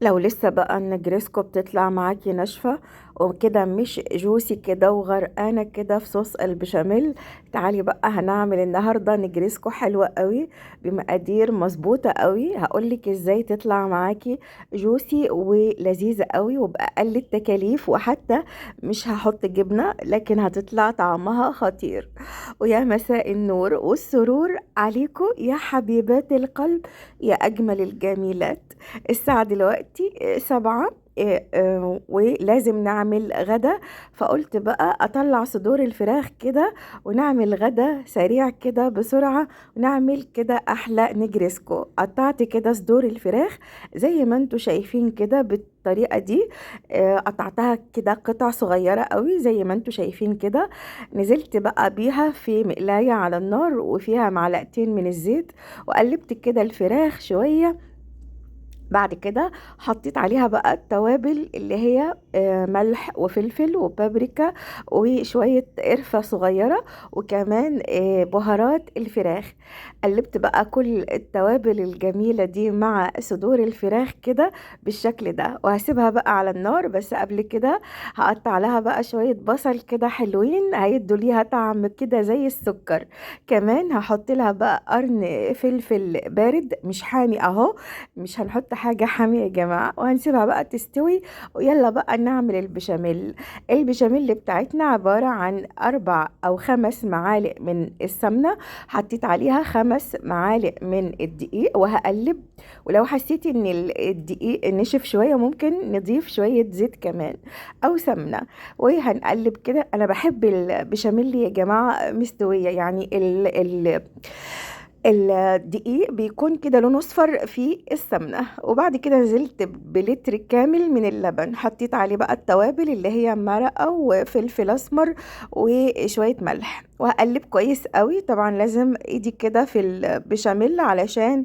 لو لسه بقى النجرسكو بتطلع معاكي ناشفة وكده مش juicy كده وغرقانة كده في صوص البشاميل، تعالي بقى هنعمل النهاردة نجرسكو حلوة قوي بمقادير مظبوطة قوي. هقولك ازاي تطلع معاكي juicy ولذيذة قوي وبأقل التكاليف، وحتى مش هحط جبنة لكن هتطلع طعمها خطير. ويا مساء النور والسرور عليكم يا حبيبات القلب يا أجمل الجميلات. الساعة دلوقتي 7 ولازم نعمل غدا، فقلت بقى أطلع صدور الفراخ كده ونعمل غدا سريع كده بسرعة ونعمل كده أحلى نجرسكو. قطعت كده صدور الفراخ زي ما انتوا شايفين كده بالطريقة دي، قطعتها كده قطع صغيرة قوي زي ما انتوا شايفين كده. نزلت بقى بيها في مقلاية على النار وفيها معلقتين من الزيت، وقلبت كده الفراخ شوية. بعد كده حطيت عليها بقى التوابل اللي هي ملح وفلفل وبابريكا وشوية قرفة صغيرة، وكمان بهارات الفراخ. قلبت بقى كل التوابل الجميلة دي مع صدور الفراخ كده بالشكل ده، وهسيبها بقى على النار. بس قبل كده هقطع لها بقى شوية بصل كده حلوين هيدوا ليها طعم كده زي السكر. كمان هحط لها بقى قرن فلفل بارد مش حامي اهو، مش هنحط حاجة حامية يا جماعة، وهنسيبها بقى تستوي. ويلا بقى نعمل البشاميل. البشاميل بتاعتنا عبارة عن 4 أو 5 معالق من السمنة، حطيت عليها 5 معالق من الدقيق وهقلب. ولو حسيتي ان الدقيق نشف شوية ممكن نضيف شوية زيت كمان أو سمنة، وهنقلب كده. أنا بحب البشاميل يا جماعة مستوية، يعني الدقيق بيكون كده لونه اصفر في السمنة. وبعد كده نزلت بلتر كامل من اللبن، حطيت عليه بقى التوابل اللي هي مرقه وفلفل اسمر وشوية ملح، وهقلب كويس قوي. طبعا لازم ايدي كده في البشاميل علشان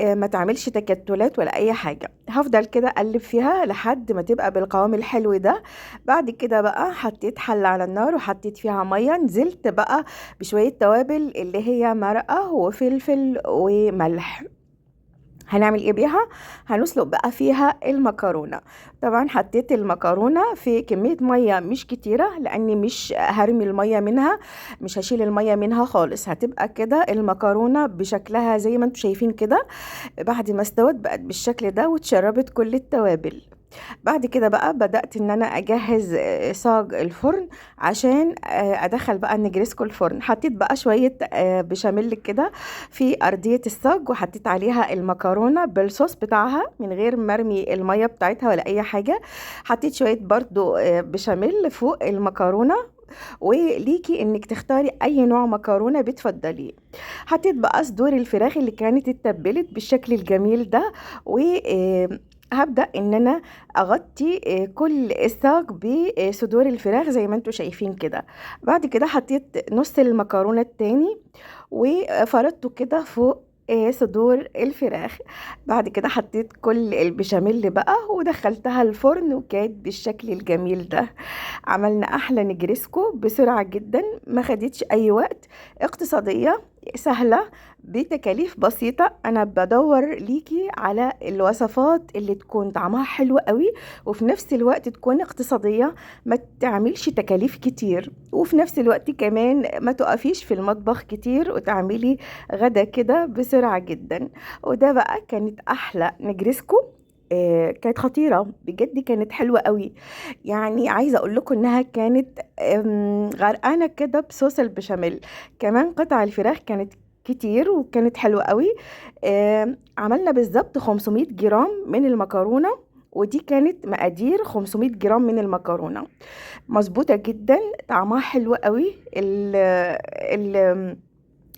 ما تعملش تكتلات ولا اي حاجة. هفضل كده اقلب فيها لحد ما تبقى بالقوام الحلو ده. بعد كده بقى حطيت حله على النار وحطيت فيها مية، نزلت بقى بشوية توابل اللي هي مرقه وفلفل وملح. هنعمل ايه بيها؟ هنسلق بقى فيها المكرونه. طبعا حطيت المكرونه في كمية مية مش كتيرة لاني مش هرمي المية منها، مش هشيل المية منها خالص، هتبقى كده المكرونه بشكلها زي ما انتم شايفين كده. بعد ما استوت بقت بالشكل ده وتشربت كل التوابل. بعد كده بقى بدأت ان انا اجهز صاج الفرن عشان ادخل بقى النجرسكو الفرن. حطيت بقى شوية بشاميل كده في ارضية الصاج، وحطيت عليها المكرونة بالصوص بتاعها من غير مرمي المية بتاعتها ولا اي حاجة. حطيت شوية برضو بشاميل فوق المكرونة، وليكي انك تختاري اي نوع مكرونة بتفضليه. حطيت بقى صدور الفراخ اللي كانت اتبلت بالشكل الجميل ده، و هبدأ ان انا اغطي كل الصاج بصدور الفراخ زي ما انتم شايفين كده. بعد كده حطيت نص المكرونة التاني وفردته كده فوق صدور الفراخ. بعد كده حطيت كل البشاميل بقى ودخلتها الفرن، وكانت بالشكل الجميل ده. عملنا احلى نجرسكو بسرعة جدا، ما خدتش اي وقت، اقتصادية سهلة بتكاليف بسيطة. انا بدور ليكي على الوصفات اللي تكون طعمها حلو قوي وفي نفس الوقت تكون اقتصادية، ما تعملش تكاليف كتير، وفي نفس الوقت كمان ما تقفيش في المطبخ كتير وتعملي غدا كده بسرعة جدا. وده بقى كانت احلى نجرسكو، كانت خطيرة بجد، كانت حلوة قوي. عايزة اقول لكم انها كانت غرقانة كده بصوص البشاميل. كمان قطع الفراخ كانت كتير وكانت حلوة قوي. عملنا بالظبط 500 جرام من المكرونة، ودي كانت مقادير 500 جرام من المكرونة، مظبوطة جدا، طعمها حلو قوي.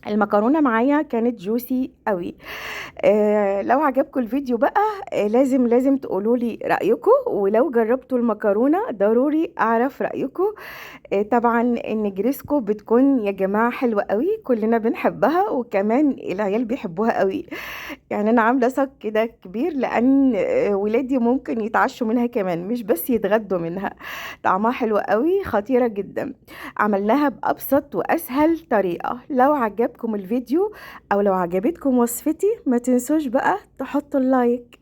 المكرونة معايا كانت جوسي قوي. لو عجبكم الفيديو بقى، لازم تقولوا لي رأيكم، ولو جربتوا المكرونة ضروري أعرف رأيكم. طبعا النجرسكو بتكون يا جماعة حلوة قوي، كلنا بنحبها وكمان العيال بيحبوها قوي. أنا عاملة صاج كده كبير لأن، ولادي ممكن يتعشوا منها كمان، مش بس يتغدوا منها. طعمها حلو قوي، خطيرة جدا. عملناها بأبسط وأسهل طريقة. لو عجبكم الفيديو أو لو عجبتكم وصفتي ما تنسوش بقى تحطوا اللايك.